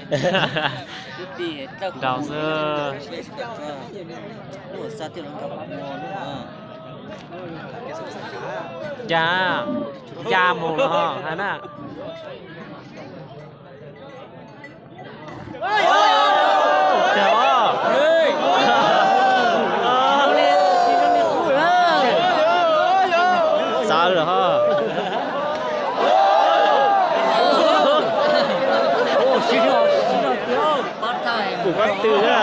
Nraus xwb. Cas, cas mus los hais na. Xav lawm ho. Kuv pab tw na.